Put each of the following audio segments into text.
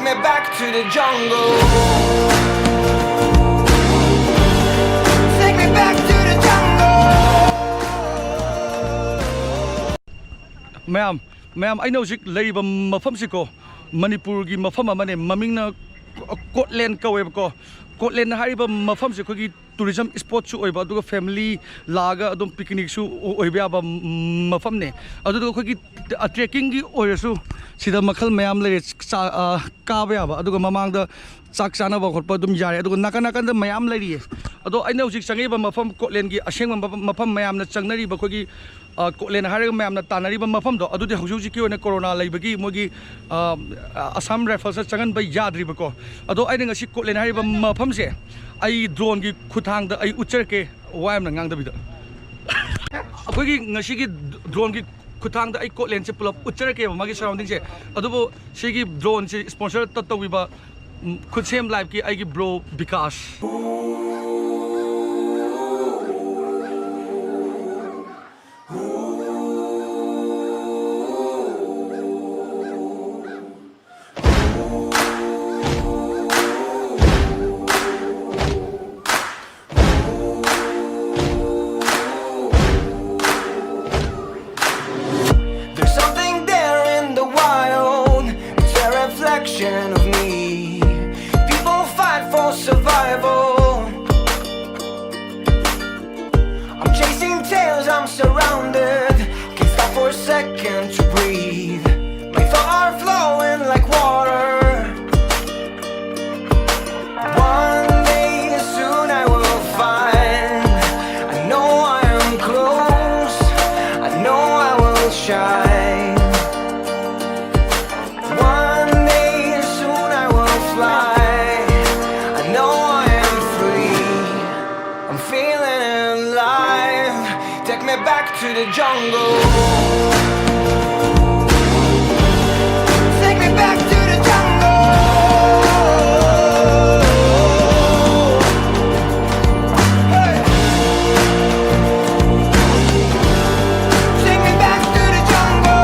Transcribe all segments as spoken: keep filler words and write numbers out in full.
me back to the jungle. Take me back to the jungle. ꯃꯌꯥꯝ, ꯃꯌꯥꯝ, ꯑꯩꯅ ꯍꯧꯖꯤꯛ ꯂꯩꯔꯤꯕ ꯃꯐꯝꯁꯤꯀꯣ, ꯃꯅꯤꯄꯨꯔꯒꯤ ꯃꯐꯝ ꯑꯃꯅꯦ, ꯃꯃꯤꯡꯅ ꯀꯣꯠꯂꯦꯟ ꯀꯧꯋꯦꯕꯀꯣ꯫ ꯀꯣꯠꯂꯦꯟ ꯍꯥꯏꯔꯤꯕ ꯃꯐꯝꯁꯦ ꯑꯩꯈꯣꯏꯒꯤ ꯇꯨꯔꯤꯖꯝ ꯏꯁꯄꯣꯠꯁꯨ ꯑꯣꯏꯕ, ꯑꯗꯨꯒ ꯐꯦꯃꯤꯂꯤ ꯂꯥꯛꯑꯒ ꯑꯗꯨꯝ ꯄꯤꯛꯅꯤꯛꯁꯨ ꯑꯣꯏꯕ ꯌꯥꯕ ꯃꯐꯝꯅꯦ꯫ ꯑꯗꯨꯗꯨꯒ ꯑꯩꯈꯣꯏꯒꯤ ꯇ꯭ꯔꯦꯛꯀꯤꯡꯒꯤ ꯑꯣꯏꯔꯁꯨ ꯁꯤꯗ ꯃꯈꯜ ꯃꯌꯥꯝ ꯂꯩꯔꯦ꯫ ꯆꯥ-, ꯑ, ꯀꯥꯕ ꯌꯥꯕ, ꯑꯗꯨꯒ ꯃꯃꯥꯡꯗ ꯆꯥꯛ ꯆꯥꯅꯕ ꯈꯣꯠꯄ ꯑꯗꯨꯝ ꯌꯥꯔꯦ꯫ ꯑꯗꯨꯒ ꯅꯥꯀꯟ ꯅꯥꯀꯟꯗ ꯃꯌꯥꯝ ꯂꯩꯔꯤꯌꯦ꯫ ꯑꯗꯣ ꯑꯩꯅ ꯍꯧꯖꯤꯛ ꯆꯪꯉꯛꯏꯕ ꯃꯐꯝ, ꯀꯣꯠꯂꯦꯟꯒꯤ ꯑꯁꯦꯡꯕ ꯃꯐꯝ, ꯃꯐꯝ ꯃꯌꯥꯝꯅ ꯆꯪꯅꯔꯤꯕ ꯑꯩꯈꯣꯏꯒꯤ, ꯑ, ꯀꯣꯠꯂꯦꯟ ꯍꯥꯏꯔꯒ ꯃꯌꯥꯝꯅ ꯇꯥꯟꯅꯔꯤꯕ ꯃꯐꯝꯗꯣ, ꯑꯗꯨꯗꯤ ꯍꯧꯖꯤꯛ ꯍꯧꯖꯤꯛꯀꯤ ꯑꯣꯏꯅ ꯀꯣꯔꯣꯅꯥ ꯂꯩꯕꯒꯤ ꯃꯣꯏꯒꯤ, ꯑ, ꯑꯁꯥꯝ ꯔꯥꯏꯐꯜꯁꯇ ꯆꯪꯍꯟꯕ ꯌꯥꯗ꯭ꯔꯤꯕꯀꯣ꯫ ꯑꯗꯣ ꯑꯩꯅ ꯉꯁꯤ ꯀꯣꯠꯂꯦꯟ ꯍꯥꯏꯔꯤꯕ ꯃꯐꯝꯁꯦ ꯑꯩ ꯗ꯭ꯔꯣꯟꯒꯤ ꯈꯨꯠꯊꯥꯡꯗ ꯑꯩ ꯎꯠꯆꯔꯛꯀꯦ, ꯋꯥ ꯌꯥꯝꯅ ꯉꯥꯡꯗꯕꯤꯗ꯫ ꯑꯩꯈꯣꯏꯒꯤ ꯉꯁꯤꯒꯤ ꯗ꯭ꯔꯣꯟꯒꯤ ꯈꯨꯠꯊꯥꯡꯗ ꯑꯩ ꯀꯣꯠꯂꯦꯟꯁꯦ ꯄꯨꯂꯞ ꯎꯠꯆꯔꯛꯀꯦꯕ, ꯃꯥꯒꯤ ꯁꯔꯥꯎꯟꯗꯤꯡꯁꯦ꯫ ꯑꯗꯨꯕꯨ ꯁꯤꯒꯤ ꯗ꯭ꯔꯣꯟꯁꯦ ꯁ꯭ꯄꯣꯟꯁꯔ ꯇꯧꯕꯤꯕ, ꯎꯝ, ꯈꯨꯠꯁꯦꯝ ꯂꯥꯏꯐꯀꯤ ꯑꯩꯒꯤ bro because. There's something there in the wild, it's a reflection of me. People fight for survival. I'm chasing tails, I'm surrounded, can't stop for a second to breathe. My thoughts are flowing like water. One day soon I will find. I know I am close. I know I will shine. One day soon I will fly. I know I am free. I'm feeling alive. Take me back to the jungle. Take me back to the jungle. Hey. Take me back to the jungle.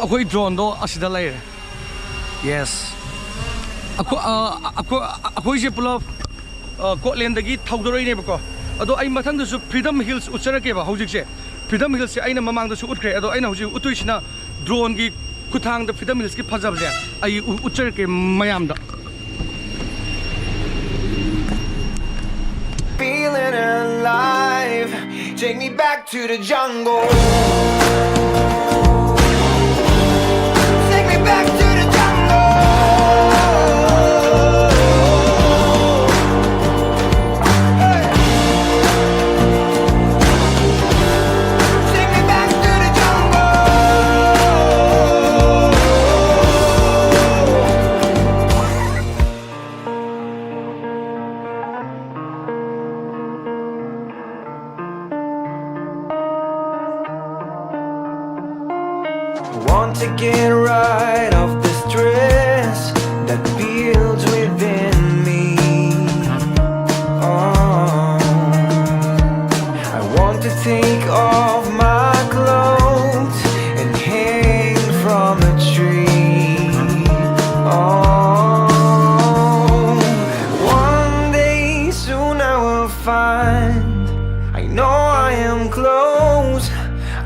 ꯑꯩꯈꯣꯏ droneꯗꯣ ꯑꯁꯤꯗ ꯂꯩꯔꯦ꯫ Yes. ꯑꯩꯈꯣꯏ, ꯑ, ꯑꯩꯈꯣꯏ, ꯑꯩꯈꯣꯏꯁꯦ ꯄꯨꯂꯞ, ꯑ, ꯀꯣꯠꯂꯦꯟꯗꯒꯤ ꯊꯧꯗꯣꯔꯛꯏꯅꯦꯕꯀꯣ꯫ ꯑꯗꯣ ꯑꯩ ꯃꯊꯪꯗꯁꯨ Freedom Hills ꯎꯠꯆꯔꯛꯀꯦꯕ꯫ ꯍꯧꯖꯤꯛꯁꯦ Freedom Hillsꯁꯦ ꯑꯩꯅ ꯃꯃꯥꯡꯗꯁꯨ ꯎꯠꯈ꯭ꯔꯦ, ꯑꯗꯣ ꯑꯩꯅ ꯍꯧꯖꯤꯛ ꯎꯠꯇꯣꯏꯁꯤꯅ droneꯒꯤ ꯈꯨꯠꯊꯥꯡꯗ Freedom Hillsꯀꯤ ꯐꯖꯕꯁꯦ ꯑꯩ ꯎ-, ꯎꯠꯆꯔꯛꯀꯦ ꯃꯌꯥꯝꯗ꯫ Feeling alive. Take me back to the jungle. Take me back to the jungle. Hey. Take me back to the jungle. Want to get rid of the stress that builds within me. Oh, I want to take off my clothes and hang from a tree. Oh, one day soon I will find. I know I am close.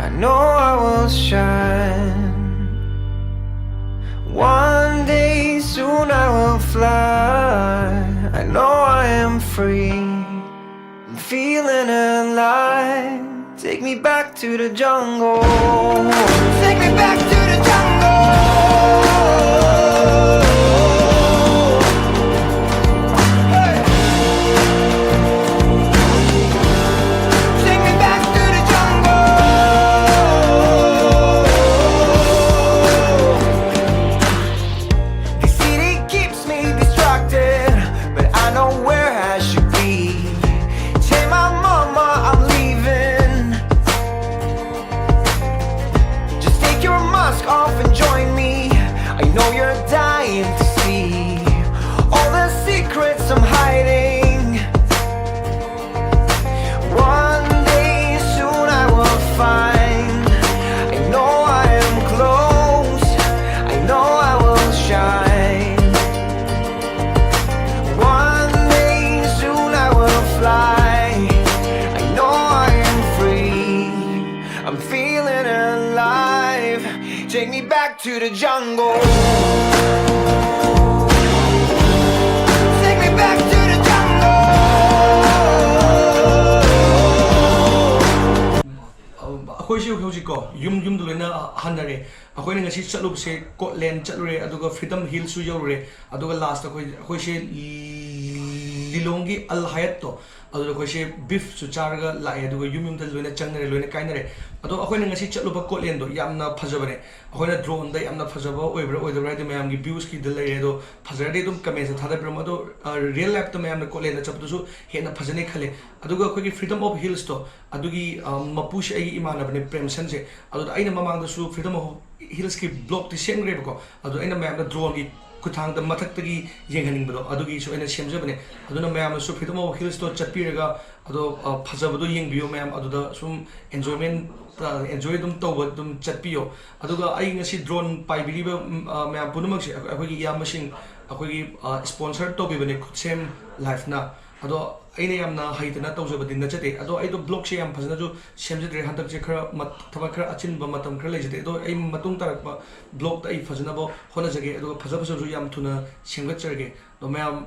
I know I will shine. One day soon I will fly. I know I am free. I'm feeling alive. Take me back to the jungle. Take me back to the jungle. Hey. Take me back to the jungle. The city keeps me distracted, but I know where I should be. Tell my mama I'm leaving. Just take your mask off and I'm feeling alive. Take me back to the jungle. Take me back to the jungle. ꯑꯩꯈꯣꯏꯁꯦ ꯍꯧꯖꯤꯛꯀꯣ ꯌꯨꯝ ꯌꯨꯝꯗ ꯂꯣꯏꯅ ꯍꯟꯅꯔꯦ꯫ ꯑꯩꯈꯣꯏꯅ ꯉꯁꯤ ꯆꯠꯂꯨꯕꯁꯦ ꯀꯣꯠꯂꯦꯟ ꯆꯠꯂꯨꯔꯦ, ꯑꯗꯨꯒ freedom ꯍꯤꯜꯁꯁꯨ ꯌꯧꯔꯨꯔꯦ, ꯑꯗꯨꯒ last ꯑꯩꯈꯣꯏ ꯑꯩꯈꯣꯏꯁꯦ ꯂꯤꯂꯣꯡꯒꯤ ꯑꯜ ꯍꯌꯠꯇꯣ, ꯑꯗꯨꯗ ꯑꯩꯈꯣꯏꯁꯦ ꯕꯤꯐꯁꯨ ꯆꯥꯔꯒ ꯂꯥꯛꯑꯦ, ꯑꯗꯨꯒ ꯌꯨꯝ ꯌꯨꯝꯗ ꯂꯣꯏꯅ ꯆꯪꯅꯔꯦ, ꯂꯣꯏꯅ ꯀꯥꯏꯅꯔꯦ꯫ ꯑꯗꯣ ꯑꯩꯈꯣꯏꯅ ꯉꯁꯤ ꯆꯠꯂꯨꯕ ꯀꯣꯠꯂꯦꯟꯗꯣ ꯌꯥꯝꯅ ꯐꯖꯕꯅꯦ꯫ ꯑꯩꯈꯣꯏꯅ ꯗ꯭ꯔꯣꯟꯗ ꯌꯥꯝꯅ ꯐꯖꯕ ꯑꯣꯏꯕ꯭ꯔꯥ ꯑꯣꯏꯗꯕ꯭ꯔꯥ ꯍꯥꯏꯗꯤ ꯃꯌꯥꯝꯒꯤ ꯚ꯭ꯌꯨꯁꯀꯤꯗ ꯂꯩꯔꯦ, ꯑꯗꯣ ꯐꯖꯔꯗꯤ ꯑꯗꯨꯝ ꯀꯃꯦꯟꯁꯇ ꯊꯥꯗꯕꯤꯔꯝꯃꯣ꯫ ꯑꯗꯣ ꯔꯤꯌꯦꯜ ꯂꯥꯏꯐꯇ ꯃꯌꯥꯝꯅ ꯀꯣꯠꯂꯦꯟꯗ ꯆꯠꯄꯗꯨꯁꯨ ꯍꯦꯟꯅ ꯐꯖꯅꯤ ꯈꯜꯂꯦ꯫ ꯑꯗꯨꯒ ꯑꯩꯈꯣꯏꯒꯤ ꯐ꯭ꯔꯤꯗꯝ ꯑꯣꯐ ꯍꯤꯜꯁꯇꯣ, ꯑꯗꯨꯒꯤ ꯑ, ꯃꯄꯨꯁꯦ ꯑꯩꯒꯤ ꯏꯃꯥꯟꯅꯕꯅꯦ, ꯄ꯭ꯔꯦꯝꯁꯟꯁꯦ꯫ ꯑꯗꯨꯗ ꯑꯩꯅ ꯃꯃꯥꯡꯗꯁꯨ ꯐ꯭ꯔꯤꯗꯝ ꯑꯣꯐ ꯍꯤꯜꯁꯀꯤ ꯕ꯭ꯂꯣꯛꯇꯤ ꯁꯦꯝꯈ꯭ꯔꯦꯕꯀꯣ꯫ ꯑꯗꯣ ꯑꯩꯅ ꯃꯌꯥꯝꯗ ꯗ꯭ꯔꯣꯟꯒꯤ ꯈꯨꯠꯊꯥꯡꯗ ꯃꯊꯛꯇꯒꯤ ꯌꯦꯡꯍꯟꯅꯤꯡꯕꯗꯣ, ꯑꯗꯨꯒꯤꯁꯨ ꯑꯩꯅ ꯁꯦꯝꯖꯕꯅꯦ꯫ ꯑꯗꯨꯅ ꯃꯌꯥꯝꯅꯁꯨ ꯐ꯭ꯔꯤꯗꯝ ꯑꯣꯐ ꯍꯤꯜꯁꯇꯣ ꯆꯠꯄꯤꯔꯒ ꯑꯗꯣ, ꯑ, ꯐꯖꯕꯗꯣ ꯌꯦꯡꯕꯤꯌꯨ ꯃꯌꯥꯝ꯫ ꯑꯗꯨꯗ ꯁꯨꯝ ꯑꯦꯟꯖꯣꯏꯃꯦꯟ, ꯑ, ꯑꯦꯟꯖꯣꯏ ꯑꯗꯨꯝ ꯇꯧꯕ ꯑꯗꯨꯝ ꯆꯠꯄꯤꯌꯣ꯫ ꯑꯗꯨꯒ ꯑꯩ ꯉꯁꯤ ꯗ꯭ꯔꯣꯟ ꯄꯥꯏꯕꯤꯔꯤꯕ, ꯎꯝ, ꯑ, ꯃꯌꯥꯝ ꯄꯨꯝꯅꯃꯛꯁꯦ ꯑꯩꯈꯣꯏ, ꯑꯩꯈꯣꯏꯒꯤ ꯏꯌꯥꯝꯕꯁꯤꯡ, ꯑꯩꯈꯣꯏꯒꯤ, ꯑ, ꯁ꯭ꯄꯣꯟꯁꯔ ꯇꯧꯕꯤꯕꯅꯦ ꯈꯨꯠꯁꯦꯝ ꯂꯥꯏꯐꯅ꯫ ꯑꯗꯣ ꯑꯩꯅ ꯌꯥꯝꯅ ꯍꯩꯇꯅ ꯇꯧꯖꯕꯗꯤ ꯅꯠꯆꯗꯦ꯫ ꯑꯗꯣ ꯑꯩꯗꯣ ꯕ꯭ꯂꯣꯒꯁꯦ ꯌꯥꯝ ꯐꯖꯅꯁꯨ ꯁꯦꯝꯖꯗ꯭ꯔꯦ ꯍꯟꯗꯛꯁꯦ, ꯈꯔ ꯃꯠ-, ꯊꯕꯛ ꯈꯔ ꯑꯆꯤꯟꯕ ꯃꯇꯝ ꯈꯔ ꯂꯩꯖꯗꯦ꯫ ꯑꯗꯣ ꯑꯩ ꯃꯇꯨꯡ ꯇꯥꯔꯛꯄ ꯕ꯭ꯂꯣꯒꯇ ꯑꯩ ꯐꯖꯅꯕ ꯍꯣꯠꯅꯖꯒꯦ, ꯑꯗꯨꯒ ꯐꯖ ꯐꯖꯕꯁꯨ ꯌꯥꯝ ꯊꯨꯅ ꯁꯦꯝꯒꯠꯆꯔꯒꯦ꯫ ꯑꯗꯣ ꯃꯌꯥꯝ,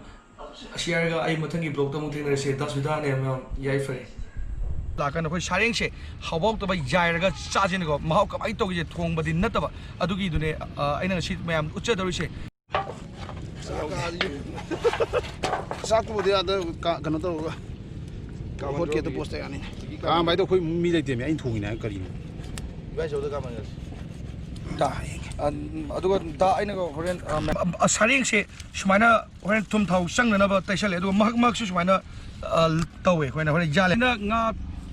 ꯑꯁꯤ ꯍꯥꯏꯔꯒ ꯑꯩ ꯃꯊꯪꯒꯤ ꯕ꯭ꯂꯣꯒꯇ ꯑꯃꯨꯛ ꯊꯦꯡꯅꯔꯁꯦ꯫ ꯗꯥꯁ ꯕꯤꯗꯥꯅꯦ ꯃꯌꯥꯝ, ꯌꯥꯏꯐꯔꯦ꯫ ꯂꯥꯛꯀꯥꯟꯗ ꯑꯩꯈꯣꯏ ꯁꯥꯔꯦꯡꯁꯦ ꯍꯥꯎꯕꯥꯎꯇꯕ ꯌꯥꯏꯔꯒ ꯆꯥꯁꯤꯅꯦꯀꯣ꯫ ꯃꯍꯥꯎ ꯀꯃꯥꯏꯅ ꯇꯧꯒꯦꯁꯦ ꯊꯣꯡꯕꯗꯤ ꯅꯠꯇꯕ, ꯑꯗꯨꯒꯤꯗꯨꯅꯦ, ꯑ, ꯑꯩꯅ ꯉꯁꯤ ꯃꯌꯥꯝ ꯎꯠꯆꯗꯧꯔꯤꯁꯦ꯫ ꯆꯥꯛꯇꯨꯕꯨꯗꯤ ꯑꯗ ꯀ-, ꯀꯩꯅꯣ ꯇꯧꯔꯒ ꯍꯣꯠꯀꯦ ꯑꯗꯨ ꯄꯣꯁꯇ ꯌꯥꯅꯤꯅꯦ꯫ ꯀꯥꯝꯕ ꯍꯥꯏꯗꯣ ꯑꯩꯈꯣꯏ ꯃꯤ ꯂꯩꯇꯦꯃꯤ, ꯑꯩꯅ ꯊꯣꯡꯉꯤꯅꯦ ꯍꯥꯏ ꯀꯔꯤꯅꯣ? ꯏꯕꯥꯏ ꯆꯧꯗ ꯀꯥꯝꯃꯒꯦ꯫ ꯗꯥ ꯍꯌꯦꯡꯒꯦ꯫ ꯑ, ꯑꯗꯨꯒ ꯗꯥ ꯑꯩꯅꯒ ꯍꯣꯔꯦꯟ, ꯑ, ꯃ-, ꯑ, ꯁꯥꯔꯦꯡꯁꯦ ꯁꯨꯃꯥꯏꯅ ꯍꯣꯔꯦꯟ ꯊꯨꯝ ꯊꯥꯎ ꯆꯪꯅꯅꯕ ꯇꯩꯁꯜꯂꯦ, ꯑꯗꯨꯒ ꯃꯍꯛ ꯃꯍꯛꯁꯨ ꯁꯨꯃꯥꯏꯅ, ꯑ, ꯇꯧꯋꯦ꯫ ꯑꯩꯈꯣꯏꯅ ꯍꯣꯔꯦꯟ ꯌꯥꯜꯂꯦ꯫ ꯁꯤꯅ ꯉꯥ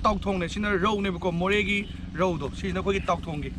ꯇꯥꯎꯊꯣꯡꯅꯦ, ꯁꯤꯅ ꯔꯧꯅꯦꯕꯀꯣ, ꯃꯣꯔꯦꯒꯤ ꯔꯧꯗꯣ, ꯁꯤꯁꯤꯅ ꯑꯩꯈꯣꯏꯒꯤ ꯇꯥꯎꯊꯣꯡꯒꯤ꯫